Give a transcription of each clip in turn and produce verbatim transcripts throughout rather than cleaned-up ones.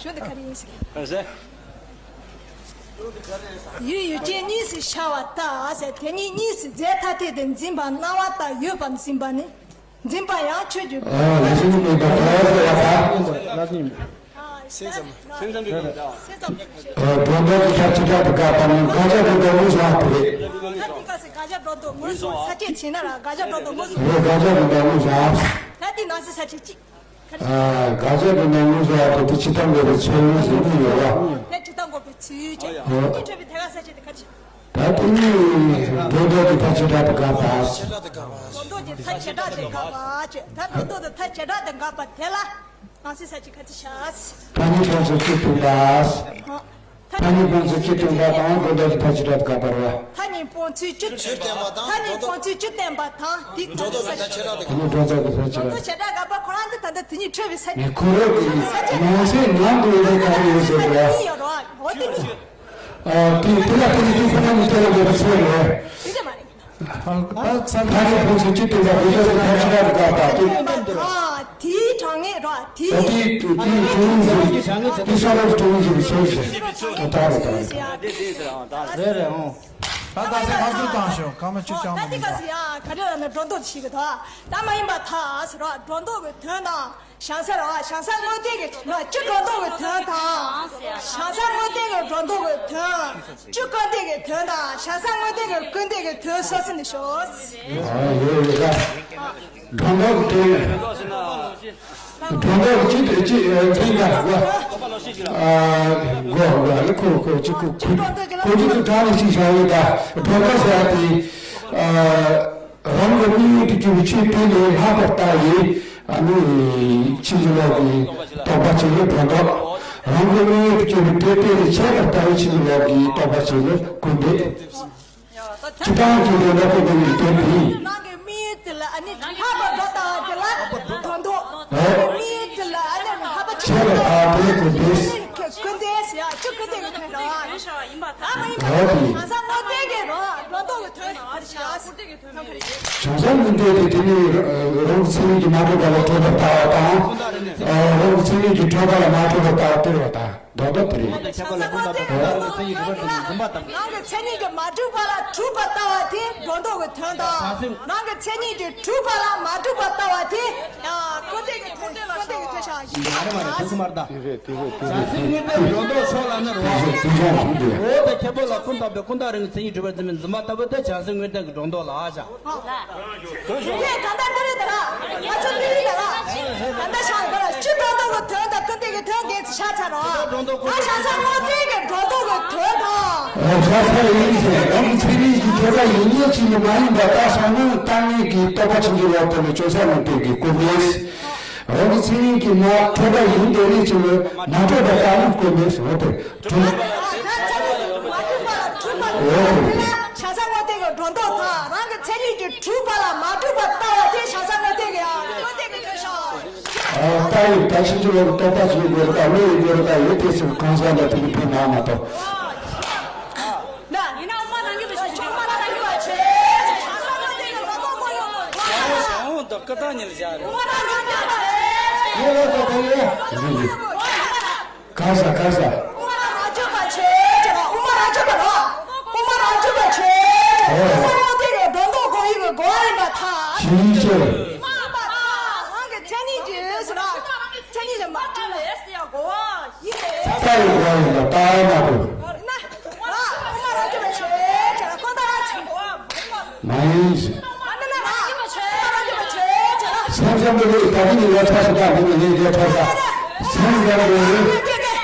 ཡོད་དེ་ག་རེ་ཡིན་ཟེར། ཡུལ་ཡུལ་ཅན་གཉིས་སུ་ཤར་བ་ལྟར་ཟེར། དེ་ཉིད་གཉིས་སུ་རྫས་ཐ་དད་དུ་འཛིན་པ་སྣང་བ་ལྟར་ཡོད་པར་འཛིན་པ་ནི། འཛིན་པ་ཡང་ཆོས་ཀྱི། ཨ་ལས་བྱེད་མེད་པ་ག་རེ་ཟེར་ཡ་ད། སེམས་ཙམ། སེམས་ཙམ་གྱི་དོན་དག་སྒྲོ་འདོགས་ཀྱི་ཐབས་བྱེ་བྲག་ཏུ་དགག་པ་ནི་དགག་བྱ་སྒྲོ་འདོགས་ངོས་བཟུང་བ་དེ་རེད། ད་དེ་སྐབས་སུ་དགག་བྱ་སྒྲོ་འདོགས་ངོས་བཟུང་ས་བཅད་བྱས་ན་ར་དགག་བྱ་སྒྲོ་འདོགས་ངོས་བཟུང་། རེད། དགག་བྱ་སྒྲོ་འདོགས་ངོས་བཟུང་བ། ད་དེ་ནང་གསེས་ས་བཅད་གཅིག་ཨ། དགག་བྱ་སྒྲོ་འདོགས་ངོས་བཟུང་བ་དེ་དེ་ཇི་ལྟར་འགོད་པའི་ཚུལ་ཟེར་གྱི་ཡོད་པ། ད་ཇི་ལྟར་འགོད་པའི་ཚུལ་གྱི། ཨོ། དེ་འཕྲོས་པའི་ཐད་ཀར་ས་བཅད་དེ་ག་རེ་བྱེད། ད་དེ་ནི་སྒྲོ་འདོགས་ཀྱི་ཐབས་བྱེ་བྲག་ཏུ་དགག་པ། སྒྲོ་འདོགས་ཀྱི་ཐབས་བྱེ་བྲག་ཏུ་དགག་པ་བྱས། ད་སྒྲོ་འདོགས་ཀྱི་ཐབས་བྱེ་བྲག་ཏུ་དགག་པ་དེ་ལ་ནང་གསེས་ས་བཅད་ག་ཚོད་བྱ། ཐ་སྙད་སྤོང་ཚུལ་སྤྱིར་བསྟན་པ། ཐ་སྙད་སྤོང་ཚུལ་སྤྱིར་བསྟན་པ་དང་སྒྲོ་འདོགས་ཀྱི་ཐབས་བྱེ་བྲག་ཏུ་དགག་པ་རེད་བ། ཐ་སྙད་སྤོང་ཚུལ་སྤྱིར། ཐ་སྙད་སྤོང་ཚུལ་སྤྱིར་བསྟན་པ་དང་དེའི་ཐ་སྙད་ས་བཅད། དེ་ནི་སྒྲོ་འདོགས་ཀྱི་ཐབས་བྱེ་བྲག་ཏུ། སྒྲོ་འདོགས་ཀྱི་ཐབས་བྱེ་བྲག་ཏུ། ད་ལྟ་དེ་གཉིས་འཕྲོས་པའི་ས་བཅད། ནི་ཁོ་རང་གི་ནང་གསེས་ནང་དུ་ཡོད་པའི་ག་རེ་ཡོད་ཟེར་བ། འོ་དེ་ནི། ཨ། དེ་དེ་ལ་བརྟེན་ནས་དེ་ཁོ་ན་ནི་དེ་ལ་འགོད་པའི་ཚུལ་རེད། དེ་ལས་མ་རེད། ཐ་སྙད་སྤོང་ཚུལ་སྤྱིར་བསྟན་པ་སྒྲོ་འདོགས་ཀྱི་ཐབས་བྱེ་བྲག་ཏུ་དགག་པ་སྟེ། ཨ། དེའི་གྲངས་ངེས་རོ། དེའི། ཨ། དེའི་དེའི་གྲངས་ངེས་ཀྱི་དེ་གསང་བའི་གྲངས་ངེས་ཀྱི་ཚུལ་ཞིག་ད་རེད་ད་རེད། རེད་རེད། ཨོ། ད་ད་སེ་ཁ་ཚུར་བཏང་ཤོག་ཁ་མ་ཆུ་ཨོ། ད་དེ་ག་ཚོད་ཡ་ག་རེ་ལ་ནི་སྒྲོ་འདོགས་ཤིག་གི་ད། ད་མ་ཡིན་པ་ཐ་ཟེར་རོ། སྒྲོ་འདོགས་ཀྱི་དོན་དང་། བྱང་ས་ར་བྱང་ས་དངོས་བསྟན་གྱི་ནོ། སྤྱིར་སྒྲོ་འདོགས་ཀྱི་དོན་དང་། བྱང་ས་དངོས་བསྟན་གྱི་སྒྲོ་འདོགས་ཀྱི་དོན། སྤྱིར་སྐུར་འདེབས་ཀྱི་དོན་དང་བྱང་ས་དངོས་བསྟན་གྱི་སྐུར་འདེབས་ཀྱི་དོན་སོ་སོ་ནས་ཤོག་ཨ། ཡོད་ཡོད་ད། སྒྲོ་འདོགས་ཀྱི་དོན། སྒྲོ་འདོགས་ཀྱི་སྤྱིར་སྤྱིར་དོན་དང་། ཨ། གོ་གོ་ལ་ཁོ་ཁོ་ཅི་ཁོ་ཁོ་ཁོ་ཅི་ཁོ་གྲངས་ལ་ཅི་བྱ་ཡོད་ད། སྒྲོ་འདོགས་ཟེར་ཡ་དེ། ཨ། རང་གི་དམིགས་ཡུལ་དུ་གྱུར་པའི་ཆོས་དེ་ལས་ལྷག་པར་ལྟ་བའི། ཨ་ནི་ཕྱིན་ཅི་ལོག་གི་རྟོག་པ་ཅིག་ལ་སྒྲོ་འདོགས། རང་གི་དམིགས་ཡུལ་དུ་གྱུར་པའི་དེ་དེ་ལས་ཁྱད་པར་ལྟ་བའི་ཕྱིན་ཅི་ལོག་གི་རྟོག་པ་ཅིག་ལ་སྐུར་འདེབས། སྤྱིར་བཏང་གི་སྒྲོ་འདོགས་ཀྱི་དོན་ནི་དེ་སྟེ། རང་གི་དམིགས་ཡུལ་དེ་ལ་ཨ་ནི་ལྷག་པར་སྒྲོ་ལྟ་བ་དེ་ལ་སྒྲོ་འདོགས། ཨོ། དམིགས་ཡུལ་དེ་ལ་ཨ་ནི་ལྷག་པར་ཆེ་བ་ལྟ་བ་དེ་ལ་སྐུར་འདེབས། སྐུར་འདེབས་ཟེར་ཡ་ཅི་སྐུར་འདེབས་ཀྱི་དོན་རེད་བ། ཡིན་པ་ད་མ་ཡིན་པ་ཨོ་དེ། བྱང་ས་དངོས་བསྟན་གྱི་རོ། སྒྲོ་འདོགས་ཀྱི་དོན་ནི་ག་རེ་བྱ། བྱང་ས་དངོས་བསྟན་དེ་དེ་ནི་རང་གི་མཚན་ཉིད་ཀྱིས་མ་གྲུབ་པ་ལ་གྲུབ་པར་ལྟ་བ་དང་། རང་གི་མཚན་ཉིད་ཀྱིས་གྲུབ་པ་ལ་མ་གྲུབ་པར་ལྟ་བ་སྟེར་བ་དང་། སྒྲོ་འདོགས་དེ་རེད། ཁྱད་པར་ལ་ཀུན་བཏགས་པའི་སྒྲོ་འདོགས་ཀྱི་མཚན་ཉིད་གྲུབ་པར་འཛིན་པའི་འཛིན་པ་ལྟ་བུ། རང་གི་མཚན་ཉིད་ཀྱིས་མ་གྲུབ་པ་ལ་གྲུབ་པར་ལྟ་བ་དེ་སྒྲོ་འདོགས་ཀྱི་དོན་དང་། རང་གི་མཚན་ཉིད་ཀྱིས་གྲུབ་པ་ལ་མ་གྲུབ་པར་ལྟ་བ་དེ་ཡང་སྐུར་འདེབས་ཀྱི་དོན། སྐུར་འདེབས་ཀྱི་དོན་བྱ་ཡིན་པ་དང་། མ་རེད་མ་རེད། དེ་ཚོ་མ་རེད་ད། བྱང་སེམས་དངོས་བསྟན་སྒྲོ་འདོགས་ཕྱོགས་ལ་ནི་རོ། འོ་དེ་ཁྱད་པར་ལ་ཀུན་བཏགས་པའི་ཀུན་བཏགས་རང་གི་མཚན་ཉིད་གྲུབ་པར་འཛིན་པའི་འཛིན་པ་ལྟ་བུ་དེ་བྱང་སེམས་དངོས་བསྟན་གྱི་སྒྲོ་འདོགས་ལ་བྱ། དེ་ད་ལྟ་འདི་རེད་ད་ར། ང་ཚོ་འདི་རེད་ད་ར། ད་ལྟ་བྱ་ད་ར། སྤྱིར་སྒྲོ་འདོགས་ཀྱི་དོན་དང་སྐུར་འདེབས་ཀྱི་དོན་འགལ་ཚུལ་ཤ་ཚ་རོ། ད་བྱང་ས་དངོས་བསྟན་གྱི་སྒྲོ་འདོགས་ཀྱི་དོན་དང་། ཨོ། ཤ་ཚ་ཡིན་ཟེར། རང་གི་མཚན་ཉིད་ཀྱི་ཁྱད་པར་ཡིན་ཉིད་ཅིག་ནི་མ་ཡིན་པ་ལྟ་བྱ་ནི་ལྟ་ངན་གྱི་རྟོག་པ་ཕྱིན་ཅི་ལོག་དེ་ནི་བྱང་ས་དངོས་བསྟན་གྱི་སྐུར་འདེབས། རང་གི་མཚན་ཉིད་ཀྱིས་མ་གྲུབ་པ་ཡིན་དེ་ནི་ཅིག་ནི་མ་གྲུབ་པ་ལྟ་ནི་སྐུར་འདེབས་འོ་དེ། གྲུབ། བྱང་ས་དངོས་བསྟན་གྱི་སྒྲོ་འདོགས་དང་རང་གི་མཚན་ཉིད་ཀྱིས་གྲུབ་པ་ལ་མ་གྲུབ་པར་ལྟ་བ་དེ་བྱང་ས་དངོས་བསྟན་གྱི་ཡང་དངོས་བསྟན་གྱི་དོན་བྱ། ལྟ་བའི་ད་ཕྱིན་ཅི་ལོག་གི་རྟོག་པ་བྱེད་དགོས་རེད་ད། བློ་ཡི་དགོས་རེད་ད། ཡོད་དེ་ཚོ་གང་ཟག་ལ་དེ་ནི་ཕན་མ་མ་གཏོགས། ཡིན་ན་དབུ་མ་རང་རྒྱུད་པ་ཆོས་ཅན། དབུ་མ་རང་རྒྱུད་པ་ཆོས་ཅན། བྱང་ས་དངོས་བསྟན་གྱི་སྒྲོ་འདོགས་དགོས་ཡོད་དགོས། ཨོ་ད་ཀི་ཏ་ཉིལ་བྱ་རེད། དབུ་མ་རང་རྒྱུད་པ་ཆོས་ཅན། ཡོད་ལ་ས་དེ་ཡོད། ག་ས་ག་ས། དབུ་མ་རང་རྒྱུད་པ་ཆོས་ཅན། དབུ་མ་རང་རྒྱུད་པ་རོ། དབུ་མ་རང་རྒྱུད་པ་ཆོས་ཅན། ཨོ། བྱང་ས་དངོས་བསྟན་གྱི་སྒྲོ་འདོགས་དགོས་ཡིན་གྱི་དགོས་ཡིན་པ་ཐ། ཞིང་ཆེ། མ་པ་ཐ། རང་གི་མཚན་ཉིད་ཀྱིས་ཟེར་ར། མཚན་ཉིད་ཀྱིས་མ་གྲུབ་པ་ཡིན་ཟེར་ཡ་གོ་བ་ཡིན། ས་ཡི་གོ་བ་ཡིན་ལ་ལྟ་བ་མ་གོ། ན། ར། དབུ་མ་རང་རྒྱུད་པ་ཆོས་ཅན། ལ་ཀུན་བཏགས་ར་ཆེ། མ་ཡིན་ཟེར། ཨ་ནི་ན་ར། དབུ་མ་རང་རྒྱུད་པ་ཆོས་ཅན། སེམས་ཙམ་པོ་ལས་ད་གིན་ལས་ཐར་སོང་ད་མི་ནི་ལས་དེ་ཐར་ས། སེམས་ཙམ་པོ་ལས། ད་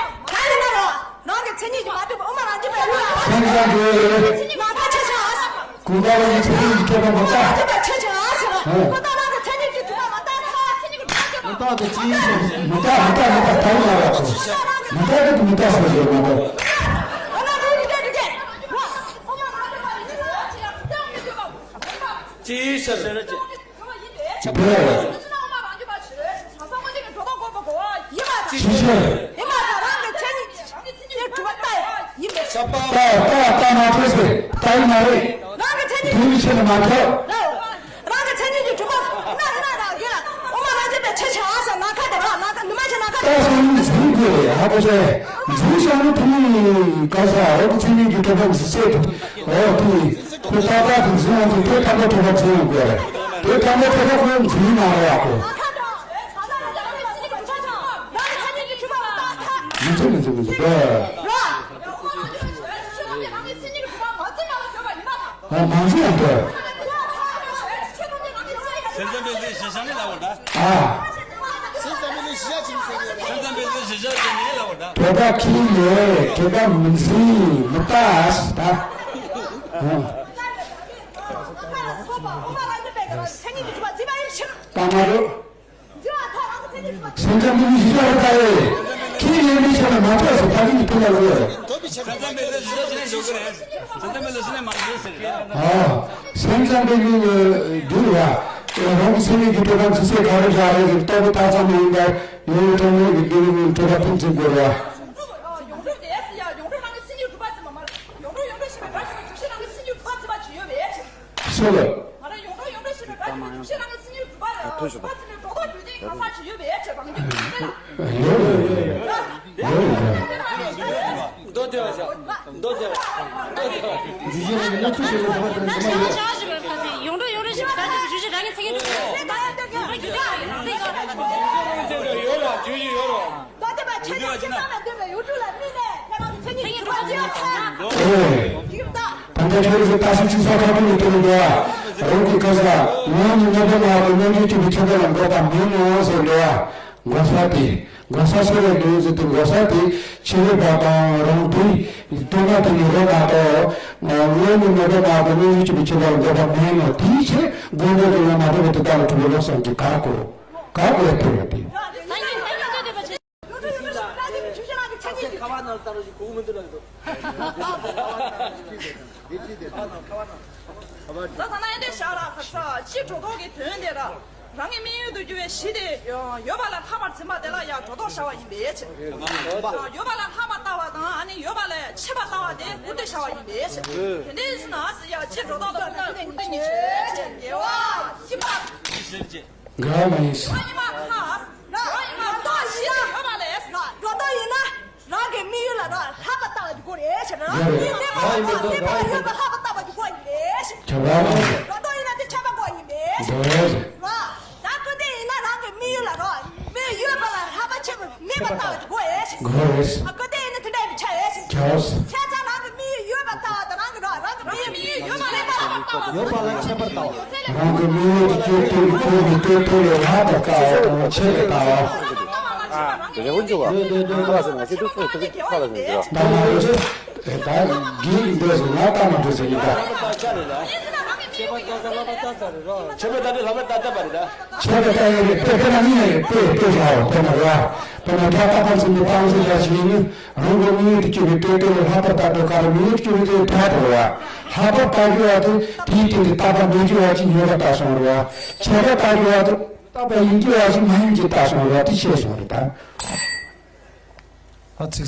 ཡིན་ན་ར། རང་གི་མཚན་ཉིད་ཀྱིས་མ་གྲུབ་པ་དབུ་མ་རང་རྒྱུད་པ་ཡིན་ན། སེམས་ཙམ་པོ་ལས། ན་ཁ་ཆེ་ཆེ་ཨ། ཀུན་བཏགས་རང་གི་མཚན་ཉིད་ཀྱིས་གྲུབ་པ་མི་ལྟ། ཆེ་ཆེ་ཨ་ཟེར་ར། ཧོ། ཀུན་བཏགས་རང་གི་མཚན་ཉིད་ཀྱིས་གྲུབ་པ་མི་ལྟ་ཁ། མི་ལྟ་དེ་ཅི་ཡིན་ཟེར། མི་ལྟ་མི་ལྟ་མི་ལྟ་ད་ཡིན་ལ་ར་ཁོ། མི་ལྟ་དེ་མི་ལྟ་ཟེར་ཟེར་མ་གཏོགས། ཅི་ཡིན་ཟེར། ཅི་འདྲ་རེད། ཅི་ཤེས། ཡིན་པ་དང་རང་གི་མཚན་ཉིད་ཀྱིས་གྲུབ་པ་ལྟ་ཡིན་པས། ལྟ་ལྟ་ལྟ་མ་ཐུབ་ཟེར། ལྟ་ཡིན་མ་རེད། རང་གི་མཚན་ཉིད། དེ་ནི་ཆེ་ན་མ་ཐུབ། རང་གི་མཚན་ཉིད་ཀྱིས་གྲུབ་པ་ན་ཡིན་ན་རང་གི་ལ་དབུ་མ་རང་རྒྱུད་པའི་ཆེ་ཆེ་ཨ་ཟེར་ན་ཁ་དེ་རང་ན་ཁ་ནུ་མ་ཆེ་ན་ཁ་དེ། ལྟ་སོང་ནི་ཟིན་དགོས་རེད། ཨ་ཁོ་ཚོས་འཛིན་བཞག་ནི་ཕུ་ནུའི་ག་ས་འོག་གི་ཚན་རིག་གི་གྲོགས་པོ་འཛིན་སྲོལ་དུ་འོག་དེ་ཁོ་ཏག་ཏག་གི་འཛིན་ཡོང་དུས་དེ་ཐམ་པ་གྲོགས་པོ་འཛིན་ཡོང་དགོས་རེད། དེ་ཐམ་པ་གྲོགས་པོ་ཁོས་འཛིན་མ་རེད་ཡ་ཁོ། མི་འཛིན་མི་འཛིན་མི་འཛིན་ག་ཨ་མང་ཚོགས་ཡང་འདུག་སེམས་ཙམ་པའི་ཚེ་ཞེ་ཤ་ནི་ལ་འོ་ད། ཨ། སེམས་ཙམ་པའི་ཚེ་ཞེ་ཤ་ཅིག་ཟེར་གི་རེད། སེམས་ཙམ་པའི་ཚེ་ཞེ་ཤ་ཅིག་ནི་ལ་འོ་ད། དེ་ག་ཁྱི་ལས་དེ་ག་མི་འཛིན་མི་ལྟ་ད། ཨ། ད་མ་རེད། སེམས་ཙམ་མི་གཞི་བཞག་ལྟ་ཡེ། ཁྱེད་ཡེ་མི་ཆེ་ན་མ་ཐོས་སུ་ཕ་གི་ཕུ་ལ་རེ། སེམས་ཙམ་མི་ལ་གཞི་བཞག་ཅི་ནས་འཇོག་གི་རེད། སེམས་ཙམ་མི་ལ་གཞི་ནས་མ་འཇོག་ཟེར་རེད། ཨ། སེམས་ཙམ་པའི་ལུགས་ལ་འགྱུར་བ། རང་གི་སེམས་ཉིད་ཀྱི་སྤྲོས་པ་འཛིན་སའི་ག་རེ་བཞག་རེད་ཟེར་ལྟ་བུ་ཐག་ཚང་མ་ཡིན་པར་ཡོང་བའི་གྲོགས་མོད་ཀྱི་འདི་ནི་སྤྲོས་པ་ཕུན་ཚོགས་དགོས་རེད། ཡོངས་གྲུབ་དེ་ཡ་ཡོངས་གྲུབ་རང་གི་སེམས་ཉིད་གྲུབ་པ་ཙམ་མ་མ་ལ་ཡོངས་གྲུབ་ཡོངས་གྲུབ་ཞེས་པའི་སྒྲ་ཞིག་ལ་འཇུག་ཤེས་རང་གི་སེམས་ཉིད་གྲུབ་པ་ཙམ་མ་ཇི་ཡོད་པའི་ཕྱིར། སོ་ལ། ང་ལ་ཡོངས་གྲུབ་ཡོངས་གྲུབ་ཞེས་པའི་སྒྲ་ཞིག་ལ་འཇུག་ཤེས་རང་གི་སེམས་ཉིད་གྲུབ་པ་རེད་གྲུབ་པ་ཙམ་ལས་སྒྲོ་འདོགས་གཅོད་དེ་གང་ཟག་ཇི་ཡོད་པའི་ཕྱིར་རང་རྒྱུད་ཀྱི་ཡོད་ལ། ཡོད་ཡོད་ཡོད་ཡོད། མདོ་སྡེ་བ་བཞག་མདོ་སྡེ་བ། མདོ་སྡེ་བ། ཡོངས་གྲུབ་ཡོངས་གྲུབ་ཞེས་པའི་སྒྲ་ཞིག་ལ་འཇུག་ཤེས་རང་གི་སེམས་ཉིད་གྲུབ་པ་རེད་གྲུབ་པ་ཙམ་ལས་སྒྲོ་འདོགས་གཅོད་དེ་གང་ཟག་ཇི་ཡོད་པའི་ཕྱིར། ཡོད་ལ་ཇི་ཡོད་ལ། མདོ་སྡེ་པ་ཆ་ཚང་ཚིག་ཚང་ལ་འདོད་པའི་ཡོངས་གྲུབ་ལ་དམིགས་ནས་ཁྱེད་རང་གི་མཚན་ཉིད་ཀྱི་གྲུབ་པ་ཅི་ཡང་ཐལ། ད་ལྟ་ཁྱོད་ཀྱིས་ད་ཤི་ཅི་ས་ཁ་ཐུག་ནས་སྟོན་འདུག་ཨ། རང་གི་ཁ་ས་ངོ་ནི་རྣམ་པ་སྣ་ཚོགས་རྣལ་འབྱོར་སྤྱོད་པའི་ཁྱད་པར་ལ་འགོད་པ་མིན་ནོ་ཟེར་འདུག་ཨ། འགོག་ས་དེ། འགོག་ས་སོ་བའི་ལུགས་ཟེར་དུས་འགོག་ས་དེ་ཕྱི་རོལ་པ་དང་རང་དོན་སྟོང་པ་དེ་ནི་རེད་མ་གཏོགས། ངོ་ནི་རྣམ་པ་སྣ་ཚོགས་རྣལ་འབྱོར་སྤྱོད་པའི་ཁྱད་པར་ལ་འགོད་པ་མིན་ནོ། དེའི་ཕྱིར་དགོངས་འགྲེལ་གྱི་ལམ་མ་གཏོགས་པའི་དེ་དག་ལ་གྲུབ་པའི་བློ་བསམ་གྱིས་ག་གོ་ག་གོ་ཐུབ་ཡོད་དེ། ཡོངས་གྲུབ་ཡོངས་གྲུབ་ཞེས་པའི་སྒྲ་དེ་ཇུས་ཤེས་རང་གི་མཚན་ཉིད་ཀྱི་ཁ་བ་ནང་ལྟར་ཞིག་གོ་མི་འདུག་ལ་འདུག་ད་ཐ་ན་ཡོན་ཏན་ཤར་ལ་ཁ་ས་སྤྱི་སྒྲོ་འདོགས་ཀྱི་དོན་དེ་ར་རང་གི་དམིགས་ཡུལ་དུ་གྱུར་པའི་གཞི་དེ་ཡོད་པ་ལས་ལྷག་པར་འཛིན་པ་དེ་ལ་ཡང་སྒྲོ་འདོགས་བཞག་པ་ཡིན་པའི་ཕྱིར། ཡོད་པ་ལས་ལྷག་པར་ལྟ་བ་དང་ཨ་ནི་ཡོད་པ་ལས་ཆེ་བར་ལྟ་བ་དེ་སྐུར་འདེབས་བཞག་པ་ཡིན་པའི་ཕྱིར། དེ་འདྲའི་ཕྱིར་ན་ཡང་སྤྱི་སྒྲོ་འདོགས་ལྟར་ལྟ་བུ་དེ་ཉིད་ཆོས་ཅན། དགེ་བ་ཞི་བ། འགལ་བ་མ་ཡིན། འགྲོ་བ་ཡིན་པ་ཁ། འགྲོ་བ་ཡིན་པ་ཁ་ཞེས་ཡོད་པ་ལས། འགྲོ་འདོགས་ཡིན་ན་རང་གི་དམིགས་ཡུལ་ལ་རང་ལྷག་པར་ལྟ་བ་ཀྱི་སྒོ་རེད་ཟེར། རང་གི་དམིགས་ཡུལ་ལ་རང་གི་དམིགས་ཡུལ་ལ་ལྷག་པར་ལྟ་བ་ཀྱི་སྒོ་ཡིན་པས། ཁྱབ་པ་མ་ཡིན། འགྲོ་འདོགས་ཡིན་ན་དེ་ཁྱབ་པ་སྒོ་ཡིན་པས། འདོད། རང་། ད་སྐུར་འདེབས་ཡིན་ན་རང་གི་དམིགས་ཡུལ་ལ་རང་དམིགས་ཡུལ་ཡོད་པ་ལ་ལྷག་པར་ཆེ་བ་མེད་པར་ལྟ་བ་ཀྱི་སྒོ་རེད། སྒོ་རེད། ཨ་སྐུར་འདེབས་ཡིན་ན་དེ་འདྲ་ཡིན་པས་ཁྱབ་ཡོད། ཁྱབ། ཁྱབ་ཙང་རང་གི་དམིགས་ཡུལ་ཡོད་པར་ལྟ་བ་དང་རང་གི་རང་རང་གི་དམིགས་ཡུལ་ཡོད་པ་ལ་ཁྱད་པར་ལྟ་བ། ཡོད་པ་ལ་ཁྱད་པར་ལྟ་བ། རང་གི་དམིགས་ཡུལ་དེ་སྐྱོ་སྟེ་སྐྱོ་བའི་སྟོད་ཐོག་ལས་ལྷག་པར་དཀའ་བ་དང་ཆེ་བར་ལྟ་བ། རེ་བོ་འཇུག་པ། འདོད་འདོད་འདོད། ཁ་ལ་ཟེར་ང་ཚོ་འདུག་ཚོད་ཐུབ་ཀྱི་ཁ་ལ་ཟེར་འདུག་ད་ང་ཚོ་ད་དགེ་ཡི་འདོད་ཟེར་ང་ལྟ་མ་འདོད་ཟེར་ཡིན་ད། ཆོས་པ་ད་ལྟ་ལྷག་པར་ལྟ་ལྟ་བ་རེད་ད། ཆོས་པ་ལྟ་ཡ་རེད་དཔེ་དཔེར་ན་ནི་ཡ་རེད་དཔེ་དཔེ་བཞག་འོ་དཔེར་ན་ར། དཔེར་ན་ད་ལྟ་ཕར་ཕྱིན་པའི་སྟངས་སུ་བཞག་ཞིག་ཡིན་ན་རང་གི་དམིགས་ཡུལ་དུ་གྱུར་པའི་སྟོད་ཐོག་ལས་ལྷག་པར་ལྟ་འདོད་ག་རེ་དམིགས་ཡུལ་དུ་གྱུར་པའི་སྟོད་ཐོག་རེད་བ། ལྷག་པར་ལྟ་རྒྱུ་བ་དེ་དེའི་སྟེང་དུ་རྟག་པ་མེད་རྒྱུ་བ་ཅིག་ཡོད་པ་ལྟ་སོང་རེད་བ། ཆོས་པ་ལྟ་རྒྱུ་བ་དེ། རྟག་པ་ཡིན་གྱི་བ་ཞིག་མ་ཡིན་གྱི་ལྟ་སོང་ར་དེ་ཤེས་སོང་རེད་ད། ཨ་ཚིག